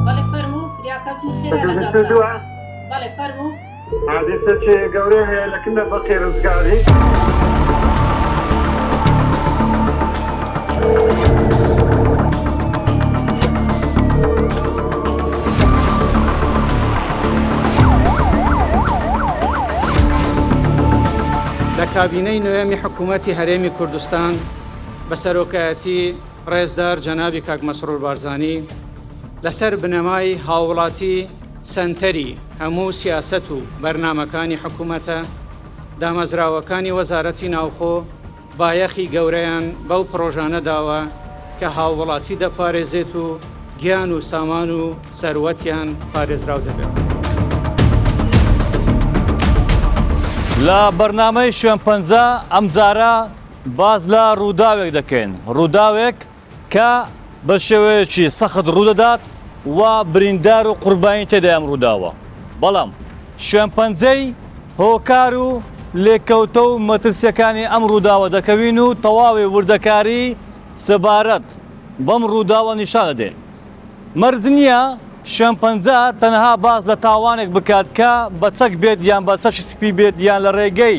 بەڵێ فەرموو فریاکەوتنی خێرا لەگەڵتە. بەڵێ فەرموو. حادیسەکی گەورە هەیە لە کنە بەقی ڕزگاری. لە کابینەی نۆیەمی حکوومەتی هەرێمی کوردستان بە سەرۆکایەتی ڕێزدار جەنابی کاک مەسرور بارزانی لەسەر بنەمای هاووڵاتی سەنتەری هەموو سیاسەت و بەرنامەکانی حکوومەتە، دامەزراوەکانی وەزارەتی ناوخۆ بایەخی گەورەیان بەو پڕۆژانە داوە کە هاووڵاتی دەپارێزێت و گیان و سامان و سەروەتیان پارێزراو دەبێت. لە بەرنامەی شوێن پەنجە ئەمجارە باس لە ڕووداوێک دەکەین، ڕووداوێک کە بە شێوەیەکی سەخت ڕوودەدات و بریندار و قوربانی تێدای ئەم ڕووداوە، بەڵام شوێنپەنجەی هۆکار و لێکەوتە و مەترسییەکانی ئەم ڕووداوە دەکەوین و تەواوی وردەکاری سەبارەت بەم ڕووداوە نیشان دەدەین. مەرج نییە شوێنپەنجە تەنها باس لە تاوانێک بکات کە بە چەک بێت یان بە چەکی سپی بێت یان لە ڕێگەی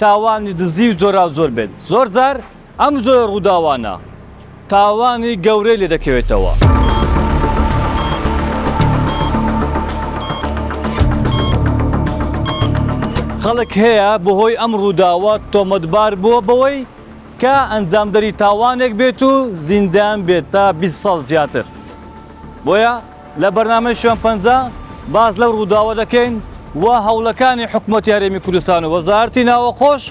تاوانی دزی و جۆراوجۆر بێت، زۆرجار ئەم جۆرە ڕووداوانە تاوانی گەورەی لێ دەکەوێتەوە. خەڵک هەیە بەهۆی ئەم ڕووداوە تۆمەتبار بووە بەوەی کە ئەنجامدەری تاوانێک بێت و زیندان بێت تا 20 ساڵ زیاتر. بۆیە لە بەرنامەی شوێن پەنجە باس لەو ڕووداوە دەکەین و هەوڵەکانی حکومەتی هەرێمی کوردستان و وەزارەتی ناوەخۆش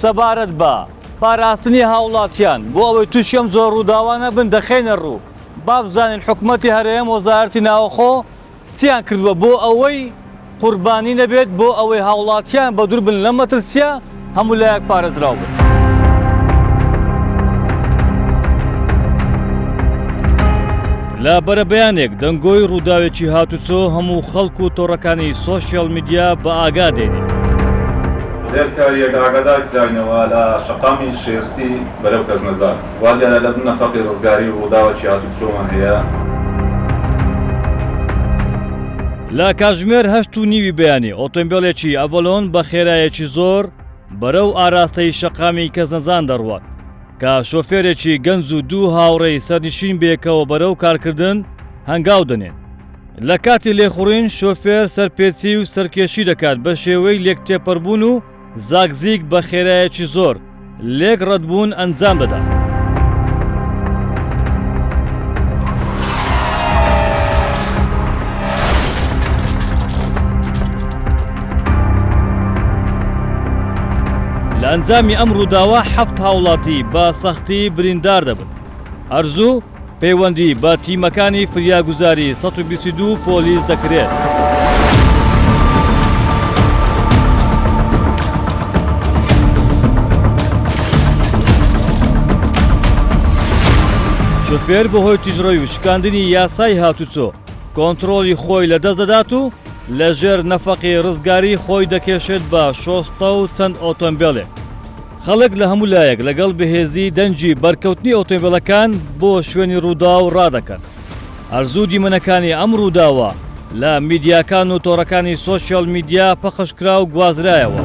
سەبارەت بە پاراستنی هاوڵاتیان بۆ ئەوەی تووشی ئەم جۆرە ڕووداوانە نەبن دەخەینە ڕوو، با بزانین حکومەتی هەرێم وەزارەتی ناوەخۆ چیان کردووە بۆ ئەوەی قوربانی نەبێت، بۆ ئەوەی هاوڵاتیان بەدوور بن لەم مەترسییە، هەموو لایەک پارێزراو بن. لە بەرەبەیانێک دەنگۆی ڕووداوێکی هاتوچۆ هەموو خەڵک و تۆڕەکانی سۆشیال میدیا بە ئاگا دێنێ. فێرکارییەک ئاگادار کراینەوە لە شەقامی شێستی بەرەو کەسنەزان. وا دیارە لە بن نەفەقی ڕزگاری ڕووداوەکی هاتوچۆمان هەیە. لە کاتژمێر هەشت و نیوی بەیانی ئۆتۆمبێلێکی ئەڤەلۆن بە خێرایەکی زۆر بەرەو ئاراستەی شەقامی کەسنەزان دەڕوات کە شۆفێرێکی گەنج و دوو هاوڕێی سەرنشین بەیەکەوە بەرەو کارکردن هەنگاو دەنێن. لە کاتی لێخوڕین شۆفێر سەرپێچی و سەرکێشی دەکات بە شێوەی لێکتێپەربوون و زاگزیگ بە خێرایەکی زۆر لێک ڕەتبوون ئەنجام دەدات. لە ئەنجامی ئەم ڕووداوە حەفت هاوڵاتی بە سەختی بریندار دەبن. هەر زوو پەیوەندی بە تیمەکانی فریاگوزاری 122 پۆلیس دەکرێت. شۆفێر بەهۆی تیژڕەوی و شکاندنی یاسای هاتوچۆ کۆنتڕۆڵی خۆی لەدەست دەدات و لەژێر نەفەقی ڕزگاری خۆی دەکێشێت بە شۆستە و چەند ئۆتۆمبێلێک. خەڵک لە هەموو لایەک لەگەڵ بەهێزی دەنگی بەرکەوتنی ئۆتۆمبێلەکان بۆ شوێنی ڕووداو ڕادەکەن. هەر زوو دیمەنەکانی ئەم ڕووداوە لە میدیاکان و تۆڕەکانی سۆشیال میدیا پەخشکرا و گوازرایەوە.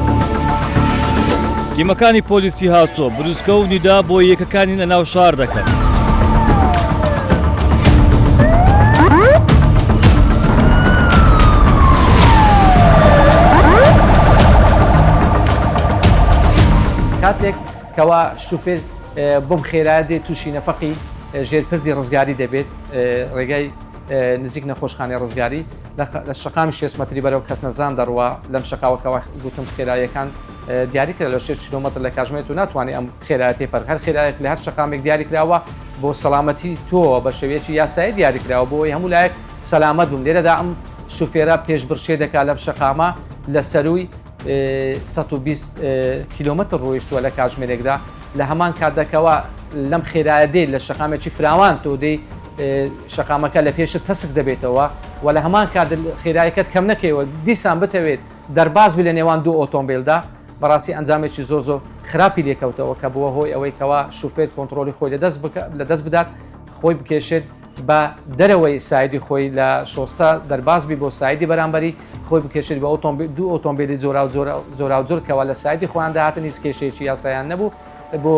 تیمەکانی پۆلیسی هاتوچۆ بروسکە و نیدا بۆ یەکەکانی لەناو شار دەکەن. کاتێک کەوا شوفێر بەم خێرایە دێت تووشی نەفەقی ژێر پردی ڕزگاری دەبێت ڕێگای نزیک نەخۆشخانەی ڕزگاری لە شەقامی 6 مەتری بەرەو کەسنەزان دەڕوا لەم شەقاوەکەەوە گوتم خێرایەکان دیاری کرا لە 6 کیلۆمەتر لە کاژمێر تۆ ناتوانانی ئەم خێرایە تێپەر هەر خێرایەک لە هەر شەقامێک دیاری کراوە بۆ سەلامەتی تۆ بە شێوەیەکی یاسایی دیاری کراوە بۆ ئەوەی هەموو لایەک سەلامەت بوون لێرەدا ئەم شوفێرە پێشبڕکێ دەکات لەم شەقامە لە سەروی 120 کیلۆمەتر ڕۆیشتووە لە کاژمێرێکدا لە هەمان کاتدا کەوا لەم خێرایە دێت لە شەقامێکی فراوان تۆ دێی شەقامەکە لە پێشت تەسک دەبێتەوە و لە هەمان کات خێرایەکەت کەم نەکەیەوە دیسان بتەوێت دەرباز بی لە نێوان دوو ئۆتۆمبیلدا بەڕاستی ئەنجامێکی زۆر زۆر خراپی لێکەوتەوە کە بووە هۆی ئەوەی کەوا شوفێر کۆنتڕۆڵی خۆی لە دەست بدات خۆی بکێشێت بە دەرەوەی side ی خۆی لە شۆستە دەرباز بی بۆ side ی بەرامبەری خۆی بکێشێت بە ئۆتۆمبیل دوو ئۆتۆمبیلی جۆراوجۆر کەوا لە side ی خۆیان دەهاتن هیچ کێشەیەکی یاسایان نەبوو بۆ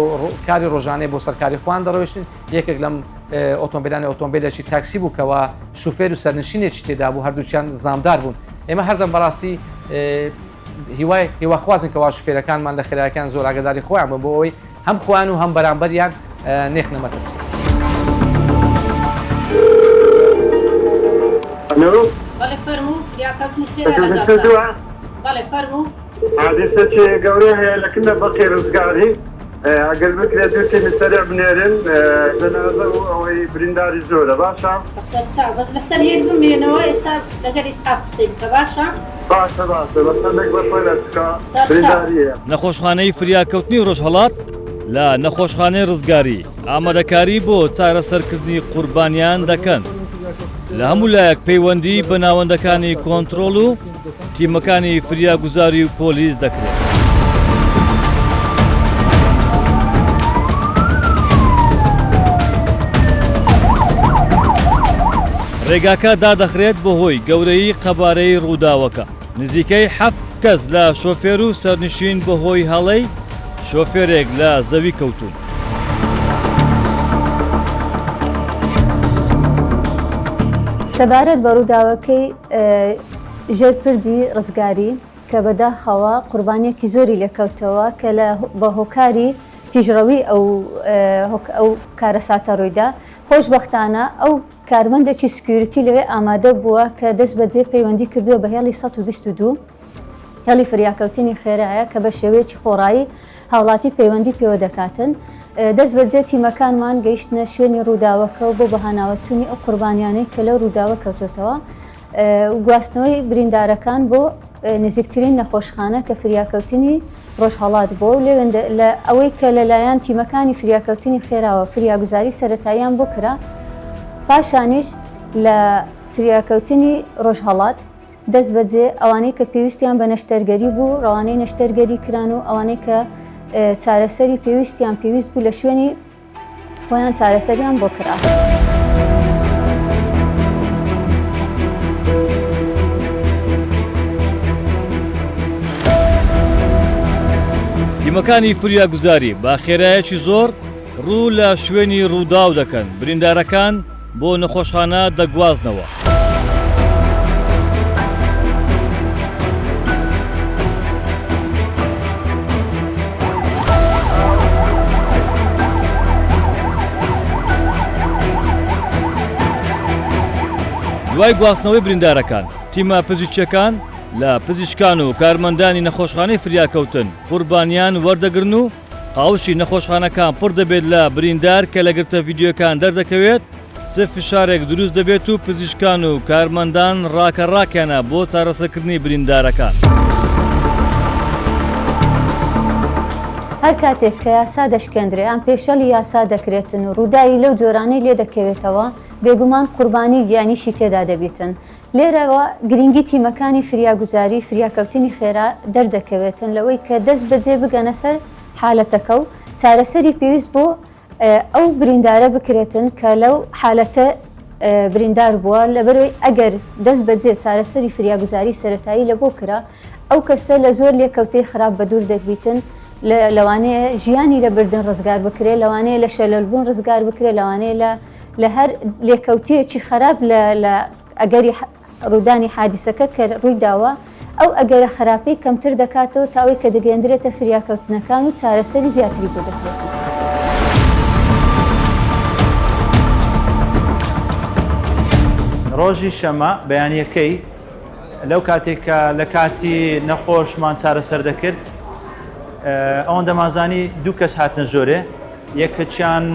کاری ڕۆژانەی بۆ سەرکاری خۆیان دەڕۆیشتن یەکێک لەم ئۆتۆمبیلانی ئۆتۆمبیلێکی تاکسی بوو کەوا شوفێر و سەرنشینێکی تێدا بوو هەردووکیان زامدار بوون ئێمە هەردەم بەڕاستی هیوای هیواخوازن کەوا شوفێرەکانمان لە خێراکان زۆر ئاگداری خۆیان بن بۆ ئەوەی هەم خۆیان و هەم بەرامبەریان نێخنە مەترسی. ئەلۆ. بەڵێ فەرموو فریاکەوتنی خێرا لەگەڵتان. بەڵێ فەرموو. حادیسەکی گەورە هەیە لە کنە بەقی ڕزگاری ئەگەر بکرێت دوو تیمی سەریع بنێرن جەنازە و ئەوەی برینداری زۆرە باشە. بەسەرچاو بەس لەسەر هێل بمێنەوە ئێستا لەگەر ئیسحاق قسەی بکە باشە. باشە باشە بەس هەندێک بەپەلە چکە برینداری هەیە. نەخۆشخانەی فریاکەوتنی ڕۆژهەڵات لە نەخۆشخانەی ڕزگاری ئامادەکاری بۆ چارەسەرکردنی قوربانیان دەکەن. لە هەموو لایەک پەیوەندی بە ناوەندەکانی کۆنترۆڵ و تیمەکانی فریاگوزاری و پۆلیس دەکرێت. ڕێگاکە دادەخرێت بەهۆی گەورەیی قەبارەی ڕووداوەکە. نزیکەی حەفت کەس لە شۆفێر و سەرنشین بەهۆی هەڵەی شۆفێرێک لە زەوی کەوتوون. سەبارەت بە ڕووداوەکەی ژێر پردی ڕزگاری کە بەداخەوە قوربانیەکی زۆری لێکەوتەوە کە لە بە هۆکاری تیژڕەوی ئەو ئەو کارەساتە ڕوویدا خۆشبەختانە ئەو کارمەندێکی security لەوێ ئامادە بووە کە دەست بەجێ پەیوەندی کردووە بە هێڵی 122 هێڵی فریاکەوتنی خێرایە کە بە شێوەیەکی خۆڕایی هاوڵاتی پەیوەندی پێوە دەکاتن. دەست بەجێ تیمەکانمان گەیشتنە شوێنی ڕووداوەکە و بۆ بەهاناوەچوونی ئەو قوربانیانەی کە لەو ڕووداوە کەوتۆتەوە و گواستنەوەی بریندارەکان بۆ نزیکترین نەخۆشخانە کە فریاکەوتنی ڕۆژهەڵات بووە و لەوێندە لە ئەوەی کە لەلایەن تیمەکانی فریاکەوتنی خێراوە فریاگوزاری سەرەتاییان بۆ کرا پاشانیش لە فریاکەوتنی ڕۆژهەڵات دەستبەجێ ئەوانەی کە پێویستیان بە نەشتەرگەری بوو ڕەوانەی نەشتەرگەری کران و ئەوانەی کە چارەسەری پێویستیان پێویست بوو لە شوێنی خۆیان چارەسەریان بۆ کرا. تیمەکانی فریاگوزاری بە خێرایەکی زۆر ڕوو لە شوێنی ڕووداو دەکەن، بریندارەکان بۆ نەخۆشخانە دەگوازنەوە. دوای گواستنەوەی بریندارەکان، تیمە پزیشکییەکان لە پزیشکان و کارمەندانی نەخۆشخانەی فریاکەوتن قوربانیان وەردەگرن و قاوشی نەخۆشخانەکان پڕ دەبێت لە بریندار کە لە گرتە ڤیدیۆکان دەردەکەوێت چ فشارێک دروست دەبێت و پزیشکان و کارمەندان ڕاکە ڕاکیانە بۆ چارەسەرکردنی بریندارەکان. هەر کاتێک کە یاسا دەشکێندرێ یان پێشەلی یاسا دەکرێتن و ڕووداوی لەو جۆرانەی لێ دەکەوێتەوە، بێگومان قوربانی گیانیشی تێدا دەبیتن. لێرەوە گرینگی تیمەکانی فریاگوزاری، فریاکەوتنی خێرا دەردەکەوێتن لەوەی کە دەست بەجێ بگەنە سەر حالەتەکە و چارەسەری پێویست بۆ ئەو بریندارە بکرێتن کە لەو حالەتە بریندار بووە، لەبەرئەوەی ئەگەر دەست بەجێ چارەسەری فریاگوزاری سەرەتایی لەبۆ کرا ئەو کەسە لە زۆر لێکەوتەی خراپ بەدوور دەبیتن، لەوانەیە ژیانی لە بردن ڕزگار بکرێت، لەوانەیە لە شەلەلبوون ڕزگار بکرێت، لەوانەیە لە لە هەر لێکەوتەیەکی خەراپ لە لە ئەگەری ڕوودانی حادیسەکە کە ڕوویداوە ئەو ئەگەرە خراپەی کەمتر دەکاتەوە تا ئەوەی کە دەگەیەندرێتە فریاکەوتنەکان و چارەسەری زیاتری بۆ دەکرێت. ڕۆژی شەمە بەیانیەکەی لەو کاتێک کە لە کاتی نەخۆشمان چارەسەر دەکرد. ئەوەندەمانزانی دوو کەس هاتنە ژۆرێ، یەکەکیان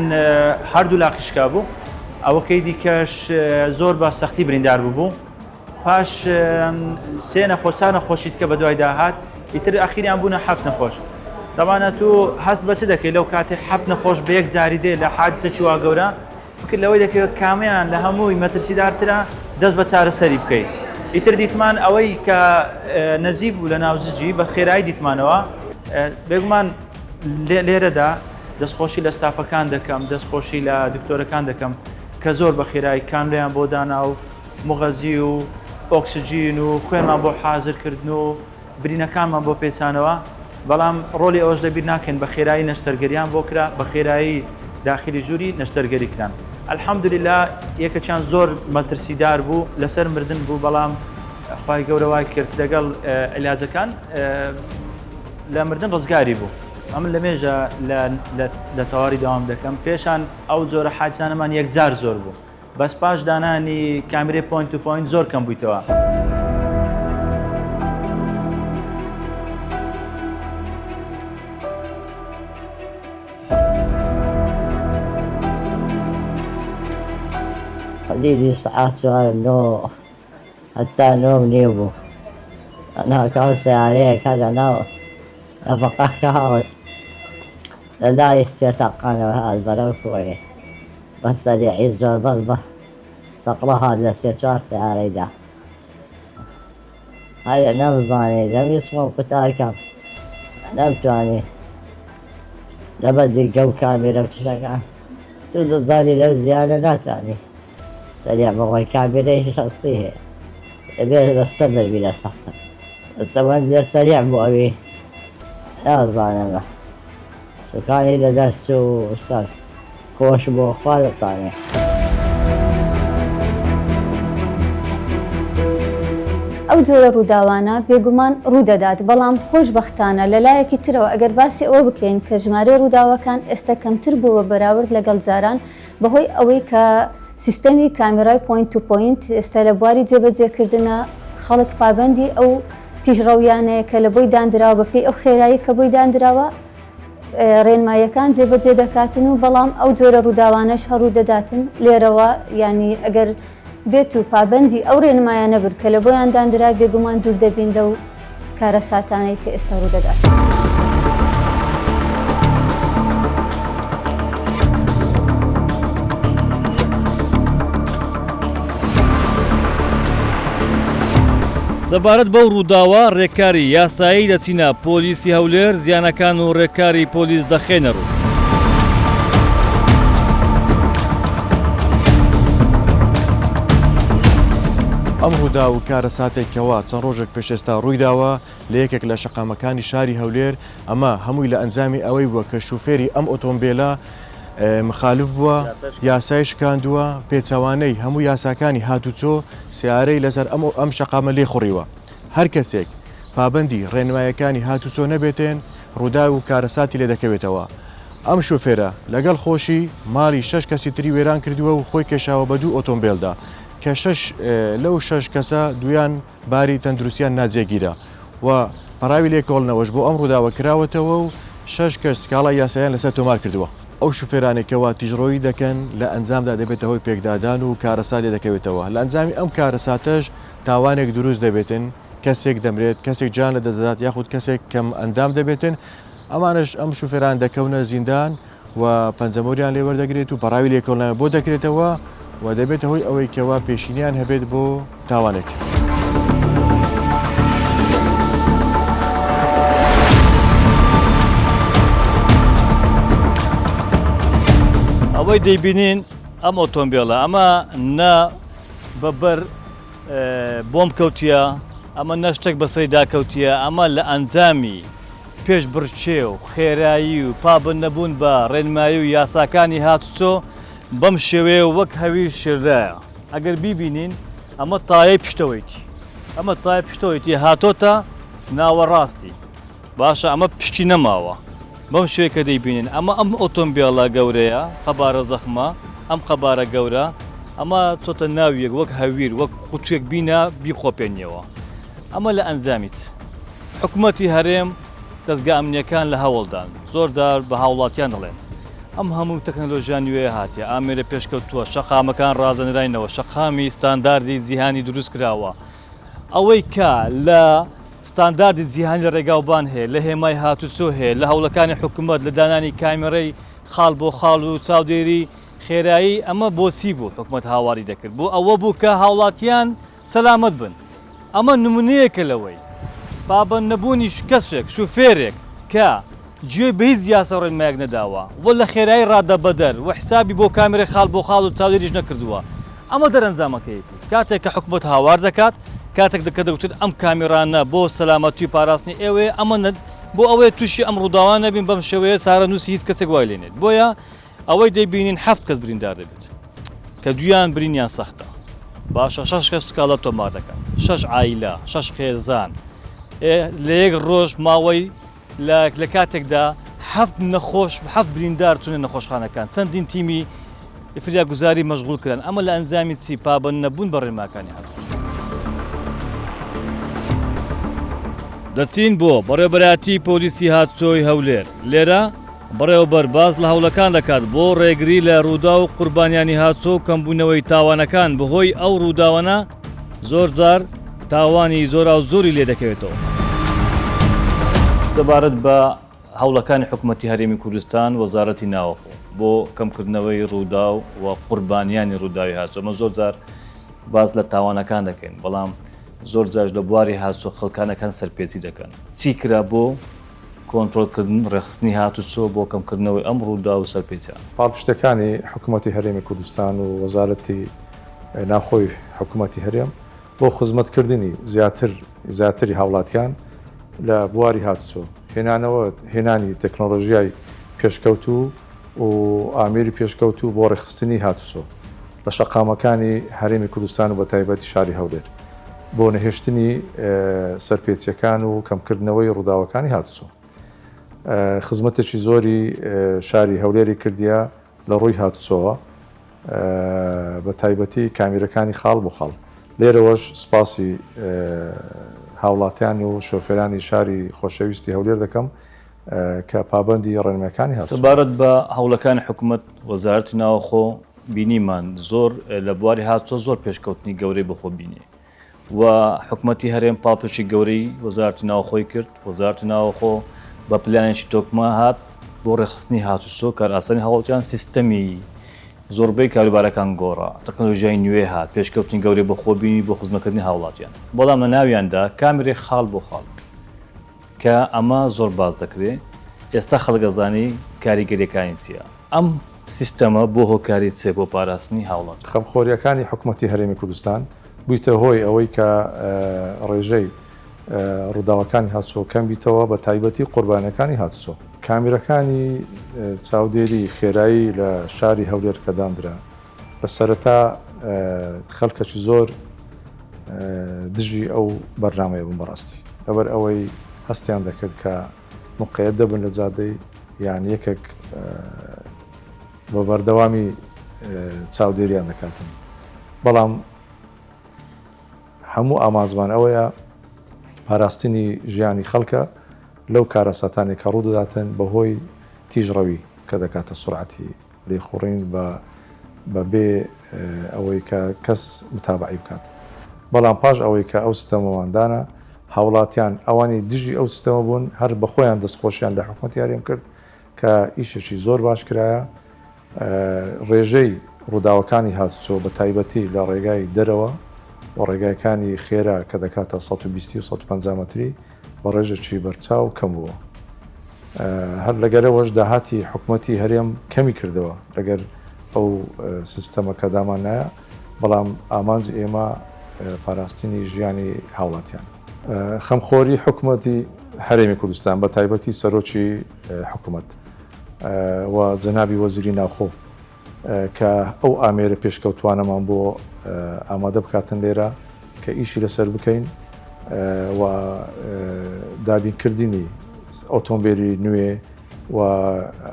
هەردوو لاقی شکابوو، ئەوەکەی دیکەش زۆر بە سەختی بریندار ببوو. پاش سێ نەخۆش چار نەخۆشی دیکە بەدوایدا هات، ئیتر ئەخیریان بوونە حەفت نەخۆش. تەبعەن ئەتوو هەست بە چ دەکەی لەو کاتەی حەفت نەخۆش بە یەک جاری دێ لە حادیسەکی وا گەورە؟ فکر لەوەی دەکەی کامیان لە هەمووی مەترسیدارترە دەست بە چارەسەری بکەی. ئیتر دیتمان ئەوەی کە نەزیف بوو لە ناو زجی بە خێرایی دیتمانەوە. بێگومان لێرەدا دەستخۆشی لە ستافەکان دەکەم، دەستخۆشی لە دکتۆرەکان دەکەم کە زۆر بە خێرایی کانلۆیان بۆ دانا و موغەزی و ئۆکسجین و خوێنمان بۆ حازر کردن و برینەکانمان بۆ پێچانەوە، بەڵام ڕۆڵی ئەوەش لەبیر ناکەین بە خێرایی نەشتەرگەریان بۆ کرا، بە خێرایی داخلی ژووری نەشتەرگەری کران. الحمدللە یەکەکیان زۆر مەترسیدار بوو، لەسەر مردن بوو، بەڵام خوای گەورە وای کرد لەگەڵ عیلاجەکان لە مردن ڕزگاری بوو. ئەمن لە مێژە لە تەواری دەوام دەکەم، پێشان ئەو جۆرە حادیسانەمان یەکجار زۆر بوو. بەس پاش دانانی کامیرەی point to point زۆر کەم بوویتەوە. حدودی سەعات چوار نۆ هەتا نۆم نیو بوو ناکاو سەیارەیەک هەر لەناو نەفەقەکە هات لە لای سێتاقانەوە هات بەرەو کۆیە. بە سەریعی زۆر بەس بە تەقڵە هات لە سێ چوار سەیارەی دا. هەیە نەمزانی دەمویست خۆم قوتار کەم نەمتوانی لەبەر دیگە و کامیرە و تشتەکان تو دەزانی لەو زیانە ناتوانی سەریع بڕۆی کامیرەی شەستی هەیە دەبێت بە سەبر بی لە سەختە بەس ئەوەندە سەریع بۆ ئەوی نازانم سوکانی لە دەست و سەر خۆش بۆ خوا دەزانێ. ئەو جۆرە ڕووداوانە بێگومان ڕوودەدات، بەڵام خۆشبەختانە لە لایەکی ترەوە ئەگەر باسی ئەوە بکەین کە ژمارەی ڕووداوەکان ئێستا کەمتر بووە بە بەراورد لەگەڵ جاران بەهۆی ئەوەی کە سیستەمی کامیرای point to point ئێستا لە بواری جێبەجێکردنە خەڵک پابەندی ئەو تیژڕەویانەیە کە لە بۆی داندراوە بەپێی ئەو خێرایی کە بۆی داندراوە ڕێنماییەکان جێبەجێ دەکاتن و بەڵام ئەو جۆرە ڕووداوانەش هەر ڕوودەداتن لێرەوە یانی ئەگەر بێت و پابەندی ئەو ڕێنمایانە بن کە لە بۆیان داندرا بێگومان دوور دەبین لەو کارەساتانەی کە ئێستا ڕوودەدات. سەبارەت بەو ڕووداوە ڕێکاری یاسایی دەچینە پۆلیسی هەولێر زیانەکان و ڕێکاری پۆلیس دەخەینە ڕوو. ئەم ڕووداو و کارەساتێک کەوا چەند ڕۆژێک پێش ئێستا ڕوویداوە لە یەکێک لە شەقامەکانی شاری هەولێر، ئەمە هەمووی لە ئەنجامی ئەوەی بووە کە شوفێری ئەم ئۆتۆمبێلە مخالف بووە، یاسای شکاندووە، پێچەوانەی هەموو یاساکانی هاتوچۆ سەیارەی لەسەر ئەم ئەم شەقامە لێخوڕیوە. هەر کەسێک پابەندی ڕێنمایەکانی هاتوچۆ نەبێتێن ڕووداو و کارەساتی لێدەکەوێتەوە. ئەم شوفێرە لەگەڵ خۆشی ماڵی شەش کەسی تری وێران کردووە و خۆی کێشاوە بە دوو ئۆتۆمبێلدا کە شەش لەو شەش کەسە دوویان باری تەندروستیان ناجێگیرە و پەڕاوی لێکۆڵنەوەش بۆ ئەم ڕووداوە کراوەتەوە و شەش کەس سکاڵای یاساییان لەسەر تۆمار کردووە. ئەو شوفێرانەی کەوا تیژڕۆیی دەکەن لە ئەنجامدا دەبێتە هۆی پێکدادان و کارەسات لێدەکەوێتەوە، لە ئەنجامی ئەم کارەساتەش تاوانێک دروست دەبێتن، کەسێک دەمرێت، کەسێک گیان لەدەست دەدات یاخود کەسێک کەم ئەندام دەبێتن، ئەمانەش ئەم شوفێران دەکەونە زیندان و پەنجەمۆریان لێ وەردەگرێت و پەڕاوی لێکۆڵینەوە بۆ دەکرێتەوە و دەبێتە هۆی ئەوەی کەوا پێشینیان هەبێت بۆ تاوانێک. ئەوەی دەیبینین ئەم ئۆتۆمبێلە ئەمە نە بە بەر بۆم کەوتیە ئەمە نە شتێک بەسەریدا کەوتیە ئەمە لە ئەنجامی پێشبڕکێ و خێرایی و پابەند نەبوون بە ڕێنمایی و یاساکانی هاتوچۆ بەم شێوەیە وەک هەویر شێلرایە ئەگەر بیبینین ئەمە تایەی پشتەوەیتی ئەمە تای پشتەوەیتی هاتۆتە ناوەڕاستی باشە ئەمە پشتی نەماوە بەم شێوەیە کە دەیبینن ئەمە ئەم ئۆتۆمبێڵە گەورەیە قەبارە زەخمە ئەم قەبارە گەورە ئەمە چۆتە ناویەک وەک هەویر وەک قوتوێک بینە بیخۆپێنیەوە ئەمە لە ئەنجامی چ حکوومەتی هەرێم دەزگا ئەمنییەکان لە هەوڵدان، زۆر جار بە هاوڵاتیان دەڵێن ئەم هەموو تەکنەلۆژیا نوێیە هاتیە، ئامێرە پێشکەوتووە، شەقامەکان ڕازێنراینەوە، شەقامی ستانداردی جیهانی دروست کراوە، ئەوەی کە لە ستانداردی جیهانی لە ڕێگاوبان هەیە، لە هێمای هاتوچۆ هەیە، لە هەوڵەکانی حکومەت لە دانانی کامێرەی خاڵ بۆ خاڵ و چاودێری خێرایی، ئەمە بۆچی بوو حکومەت هاواری دەکرد؟ بۆ ئەوە بوو کە هاوڵاتیان سەلامەت بن. ئەمە نمونەیەکە لەوەی پابەند نەبوونی کەسێک، شوفێرێک کە گوێی بە هیچ یاسا و ڕێنمایەک نەداوە و لە خێرایی ڕادەبەدەر و حسابی بۆ کامێرەی خاڵ بۆ خاڵ و چاودێریش نەکردووە، ئەمە دەرەنجامەکەیەتی. کاتێک کە حکومەت هاوار دەکات، کاتێک کە دەگوترێت ئەم کامێرانە بۆ سەلامەتی و پاراستنی ئێوەیە، ئەمە بۆ ئەوەیە تووشی ئەم ڕووداوانە نەبین، بەم شێوەیە چارەنووسی هیچ کەسێک وای لێ نێت. بۆیە ئەوەی دەیبینین حەفت کەس بریندار دەبێت کە دویان برینیان سەختە باشە شەش کەس سکاڵا تۆمار دەکات شەش عایلە شەش خێزان لە یەک ڕۆژ ماوەی لە کاتێکدا حەفت نەخۆش حەفت بریندار چونە نەخۆشخانەکان چەندین تیمی فریاگوزاری مەشغول کران ئەمە لە ئەنجامی چی پابەند نەبوون بە ڕێنماکانی هاتوچۆ. دەچین بۆ بەڕێوەبەرایەتی پۆلیسی هاتوچۆی هەولێر لێرە بەڕێوەبەر باس لە هەوڵەکان دەکات بۆ ڕێگری لە ڕووداو و قوربانیانی هاتوچۆ و کەمبوونەوەی تاوانەکان بەهۆی ئەو ڕووداوانە زۆرجار تاوانی زۆراوزۆری لێدەکەوێتەوە. سەبارەت بە هەوڵەکانی حکومەتی هەرێمی کوردستان، وەزارەتی ناوەخۆ بۆ کەمکردنەوەی ڕووداو و قوربانیانی ڕووداوی هاتوچۆ، ئێمە زۆرجار باس لە تاوانەکان دەکەین، بەڵام زۆرجاریش لە بواری هاتوچۆ خەڵکانەکان سەرپێچی دەکەن، چی کرا بۆ کۆنترۆڵکردن، ڕێکخستنی هاتوچۆ بۆ کەمکردنەوەی ئەم ڕووداو و سەرپێچیانە. پاڵپشتیەکانی حکومەتی هەرێمی کوردستان و وەزارەتی ناوخۆی حکومەتی هەرێم بۆ خزمەتکردنی زیاتر زیاتری هاوڵاتیان لە بواری هاتوچۆ، هێنانەوە هێنانی تەکنۆلۆژیای پێشکەوتوو و ئامێری پێشکەوتوو بۆ ڕێکخستنی هاتوچۆ لە شەقامەکانی هەرێمی کوردستان و بەتایبەتی شاری هەولێر. بۆ نەهێشتنی سەرپێچیەکان و کەمکردنەوەی ڕووداوەکانی هاتوچۆ خزمەتێکی زۆری شاری هەولێری کردیە لە ڕووی هاتوچۆوە بە تایبەتی کامیرەکانی خاڵ بۆ خاڵ لێرەوەش سپاسی هاوڵاتیان و شۆفێرانی شاری خۆشەویستی هەولێر دەکەم کە پابەندی ڕێنمایەکانی هاتوچۆن. سەبارەت بە هەوڵەکانی حکومەت وەزارەتی ناوخۆ بینیمان زۆر لە بواری هاتوچۆ زۆر پێشکەوتنی گەورەی بەخۆ بینی و حکومەتی هەرێم پاڵپشتی گەورەی وەزارەتی ناوخۆی کرد، وەزارەتی ناوخۆ بە پلانێکی تۆکمە هات بۆ ڕێکخستنی هاتوچۆ، کارئاسانی هاوڵاتیان، سیستەمی زۆربەی کاروبارەکان گۆڕا، تەکنەلۆژیای نوێ هات، پێشکەوتنی گەورەی بەخۆ بینی بۆ خزمەتکردنی هاوڵاتیان، بەڵام لە ناویاندا کامێرەی خاڵ بۆ خاڵ کە ئەمە زۆر باس دەکرێ، ئێستا خەڵک ئەزانی کاریگەریەکانی چیە. ئەم سیستەمە بۆ هۆکاری چ بۆ پاراستنی هاوڵاتی؟ خەمخۆرییەکانی حکومەتی هەرێمی کوردستان بوویتە هۆی ئەوەی کە ڕێژەی ڕووداوەکانی هاتوچۆ کەم بیتەوە بە تایبەتی قوربانیەکانی هاتوچۆ. کامیرەکانی چاودێری خێرایی لە شاری هەولێر کە داندرا لە سەرەتا خەلکەکی زۆر دژی ئەو بەرنامەیە بوون بەڕاستی لەبەر ئەوەی هەستیان دەکرد کە مقەیەت دەبن لە جادەی یان یەکێک بە بەردەوامی چاودێریان دەکاتن بەڵام هەموو ئامانجمان ئەوەیە پاراستنی ژیانی خەڵکە لەو کارەساتانێک کە ڕوودەداتن بەهۆی تیژڕەوی کە دەکاتە سورعەتی لێخوڕین بە بە بێ ئەوەی کە کەس متابەعەی بکات. بەڵام پاش ئەوەی کە ئەو ستەمەمان دانا، هاوڵاتیان ئەوانەی دژی ئەو ستەمە بوون هەر بە خۆیان دەستخۆشیان لە حکومەتی هەرێم کرد کە ئیشێکی زۆر باش کرایە. ڕێژەی ڕووداوەکانی هاتوچۆ بە تایبەتی لە ڕێگای دەرەوە و ڕێگایەکانی خێرا کە دەکاتە 120 و 150 مەتری بە ڕێژەکی بەرچاو کەم بووە. هەر لەگەرەوەش داهاتی حکومەتی هەرێم کەمی کردەوە لەگەر ئەو سیستەمە کە داماننایە، بەڵام ئامانجی ئێمە پاراستنی ژیانی هاوڵاتیانە. خەمخۆری حکومەتی هەرێمی کوردستان بە تایبەتی سەرۆکی حکومەت و جەنابی وەزیری ناوخۆ کە ئەو ئامێرە پێشکەوتوانەمان بۆ ئامادە بکاتن لێرە کە ئیشی لەسەر بکەین و دابینکردنی ئۆتۆمبیلی نوێ و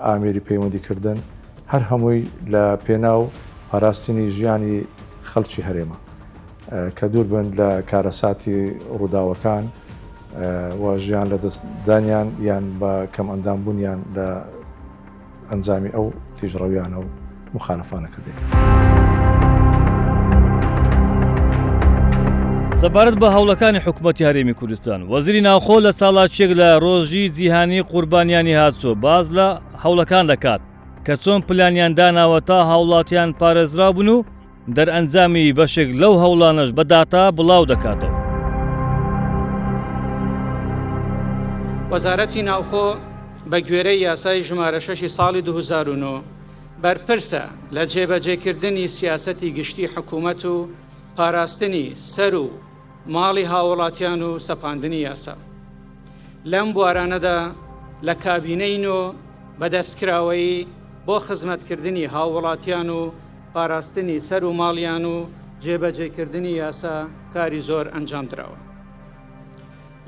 ئامێری پەیوەندیکردن هەر هەمووی لە پێناو پاراستنی ژیانی خەڵکی هەرێمە کە دوور بن لە کارەساتی ڕووداوەکان. و ژیان لەدەست دانیان یان بە کەم ئەندام بوونیان لە ئەنجامی ئەو تیژڕەویانە و موخالەفانە کە دەیکەن. سەبارەت بە هەوڵەکانی حکومەتی هەرێمی کوردستان، وەزیری ناوخۆ لە چالاکییەک لە ڕۆژی جیهانی قوربانیانی هاتوچۆ باس لە هەوڵەکان دەکات کە چۆن پلانیان داناوە تا هاوڵاتیان پارێزراو بن و دەرئەنجامی بەشێک لەو هەوڵانەش بە داتا بڵاو دەکاتەوە. وەزارەتی ناوخۆ بە گوێرەی یاسای ژمارە شەشی ساڵی 2009 بەرپرسە لە جێبەجێکردنی سیاسەتی گشتی حکوومەت و پاراستنی سەر و ماڵی هاوڵاتیان و سەپاندنی یاسا لەم بوارانەدا لە کابینەی نۆ بەدەستکراوەیی بۆ خزمەتکردنی هاووڵاتیان و پاراستنی سەر و ماڵیان و جێبەجێکردنی یاسا کاری زۆر ئەنجام دراوە.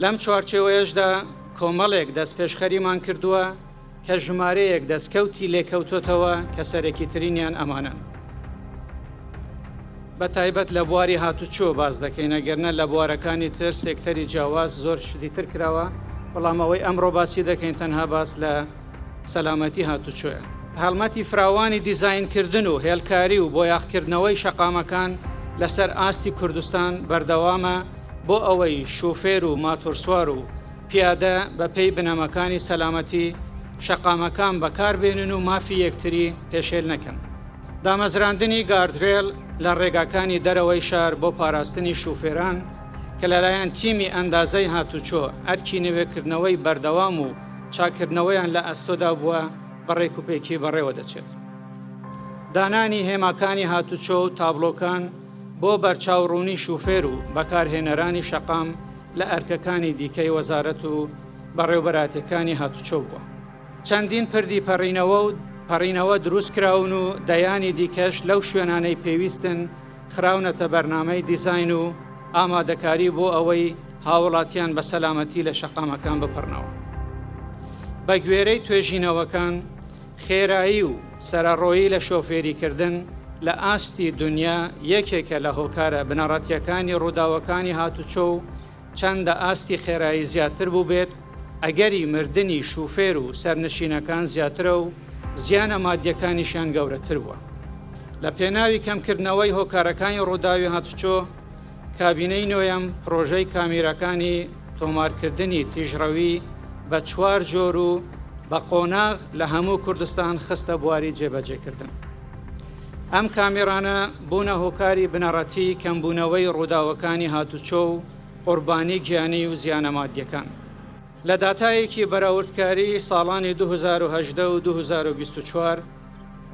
لەم چوارچێوەیەشدا کۆمەڵێک دەستپێشخەریمان کردووە کە ژمارەیەک دەستکەوتی لێکەوتۆتەوە کە سەرەکیترینیان ئەمانەن. بە تایبەت لە بواری هاتوچۆ باس دەکەین ئەگەرنە لە بوارەکانی تر سێکتەری جیاواز زۆر شتی تر کراوە بەڵام ئەوەی ئەمڕۆ باسی دەکەین تەنها باس لە سەلامەتی هاتوچۆیە. هەڵمەتی فراوانی دیزاینکردن و هێڵکاری و بۆیاخکردنەوەی شەقامەکان لەسەر ئاستی کوردستان بەردەوامە بۆ ئەوەی شوفێر و ماتۆرسوار و پیادە بەپێی بنەماکانی سەلامەتی شەقامەکان بەکاربێنن و مافی یەکتری پێشێل نەکەن. دامەزراندنی گاردرێل لە ڕێگاکانی دەرەوەی شار بۆ پاراستنی شوفێران کە لەلایەن تیمی ئەندازەی هاتوچۆ ئەرکی نوێکردنەوەی بەردەوام و چاککردنەوەیان لە ئەستۆدا بووە بە ڕێکوپێکی بەڕێوە دەچێت. دانانی هێماکانی هاتوچۆ و تابڵۆکان بۆ بەرچاوڕوونی شوفێر و بەکارهێنەرانی شەقام لە ئەرکەکانی دیکەی وەزارەت و بەڕێوبەراتیەکانی هاتوچۆ بووە. چەندین پردی پەڕینەوە و پەڕینەوە دروست کراون و دەیانی دیکەش لەو شوێنانەی پێویستن خراونەتە بەرنامەی دیزاین و ئامادەکاری بۆ ئەوەی هاوڵاتیان بە سەلامەتی لە شەقامەکان بپەڕنەوە. بە گوێرەی توێژینەوەکان، خێرایی و سەرەڕۆیی لە شۆفێریکردن لە ئاستی دونیا یەکێکە لە هۆکارە بنەڕەتییەکانی ڕووداوەکانی هاتوچۆ و چەندە ئاستی خێرایی زیاتر بووبێت، ئەگەری مردنی شوفێر و سەرنشینەکان زیاترە و زیانە مادیەکانیشیان گەورەتر بووە. لە پێناوی کەمکردنەوەی هۆکارەکانی ڕووداوی هاتوچۆ، کابینەی نۆیەم پڕۆژەی کامیراکانی تۆمارکردنی تیژڕەوی بە چوار جۆر و بە قۆناغ لە هەموو کوردستان خستە بواری جێبەجێکردن. ئەم کامێرانە بوونە هۆکاری بنەڕەتی کەمبوونەوەی ڕووداوەکانی هاتوچۆ و قوربانی گیانی و زیانە مادیەکان. لە داتایەکی بەراوردکاری ساڵانی 2018 و 2024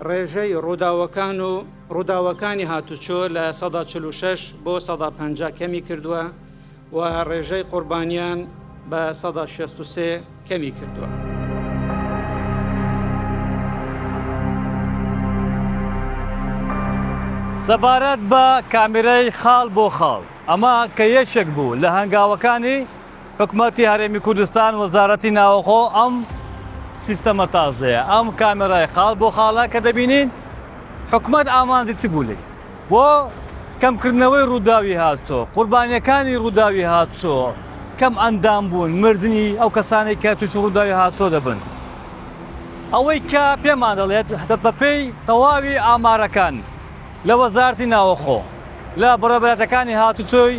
ڕێژەی ڕووداوەکان و ڕووداوەکانی هاتوچۆ لە 46 بۆ 50 کەمی کردووە و ڕێژەی قوربانیان بە 63 کەمی کردووە. سەبارەت بە کامێرای خاڵ بۆ خاڵ، ئەمە کە یەکێک بوو لە هەنگاوەکانی حکومەتی هەرێمی کوردستان وەزارەتی ناوەخۆ ئەم سیستەمە تازەیە ئەم کامێرای خاڵ بۆ خاڵە کە دەبینین حکومەت ئامانجی چ بوو لێی بۆ کەمکردنەوەی ڕووداوی هاتوچۆ قوربانیەکانی ڕووداوی هاتوچۆ کەم ئەندام بوون مردنی ئەو کەسانەی کە تووشی ڕووداوی هاتوچۆ دەبن ئەوەی کە پێمان دەڵێت بەپێی تەواوی ئامارەکان لە وەزارەتی ناوەخۆ، لە بەڕێوەبەرایەتیەکانی هاتوچۆی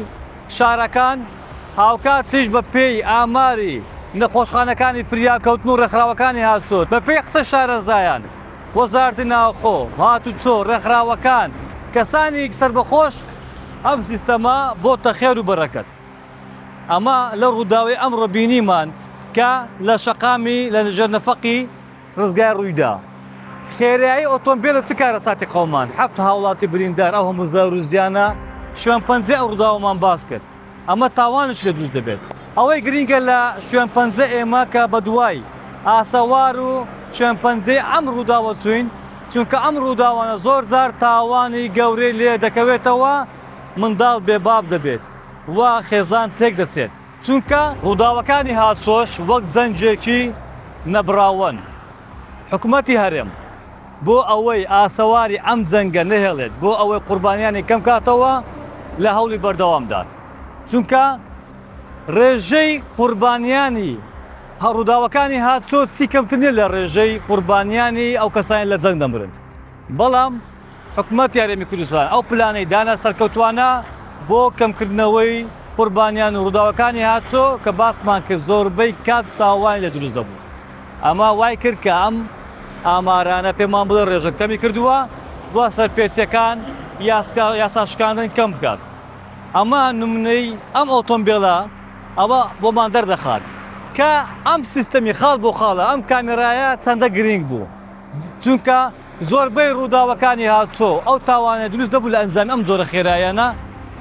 شارەکان، هاوکاتیش بە پێی ئاماری نەخۆشخانەکانی فریاکەوتن و ڕێکخراوەکانی هاتوچۆ، بە پێی قسەی شارەزایان، وەزارەتی ناوخۆ، هاتوچۆ، ڕێکخراوەکان، کەسانی سەربەخۆش ئەم سیستەمە بۆتە خێر و بەرەکەت. ئەمە لەو ڕووداوەی ئەمڕۆ بینیمان کە لە شەقامی لە ژێر نەفەقی ڕزگار ڕوویدا. خێرایی ئۆتۆمبێلە چ کارەساتی قەومان، حەفت هاوڵاتی بریندار، ئەو هەموو زەرەر و زیانە، شوێن پەنجەی ئەو ڕووداوەمان باس کرد. ئەمە تاوانیش لێ دروست دەبێت. ئەوەی گرینگە لە شوێن پەنجە ئێمە کە بەدوای ئاسەوار و شوێن پەنجەی ئەم ڕووداوە چووین، چونکە ئەم ڕووداوانە زۆر جار تاوانی گەورەی لێ دەکەوێتەوە، منداڵ بێ باب دەبێت و خێزان تێک دەچێت. چونکە ڕووداوەکانی هاتچۆش وەک جەنگێکی نەبڕاوەن، حکومەتی هەرێم بۆ ئەوەی ئاسەواری ئەم جەنگە نەهێڵێت، بۆ ئەوەی قوربانیانی کەمکاتەوە لە هەوڵی بەردەوامدان، چونکە. ڕێژەی قوربانیانی ڕووداوەکانی هاتچۆ چی کەمتر نییە لە ڕێژەی قوربانیانی ئەو کەسانی لە جەنگ دەمرن بەڵام حکومەتی هەرێمی کوردستان ئەو پلانەی دانا سەرکەوتوانە بۆ کەمکردنەوەی قوربانیان و ڕووداوەکانی هاتچۆ کە باسمان کرد زۆربەی کات تاوانی لێ دروست دەبوو ئەمە وای کرد کە ئەم ئامارانە پێمان بڵێ ڕێژە کەمی کردووە و سەرپێچیەکان یاسا شکاندن کەم بکات ئەمە نمونەی ئەم ئۆتۆمبێلە ئەوە بۆمان دەردەخات کە ئەم سیستەمی خاڵ بۆ خاڵە ئەم کامێرایە چەندە گرنگ بوو چونکە زۆربەی ڕووداوەکانی هاتوچۆ ئەو تاوانە دروست دەبوو لە ئەنجامی ئەم جۆرە خێرایانە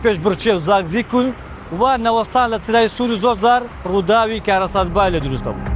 پێشبڕکێ و زاکزیک و نەوەستان لە چرای سوور و زۆر جار ڕووداوی کارەساتباری لێ دروست دەبوو.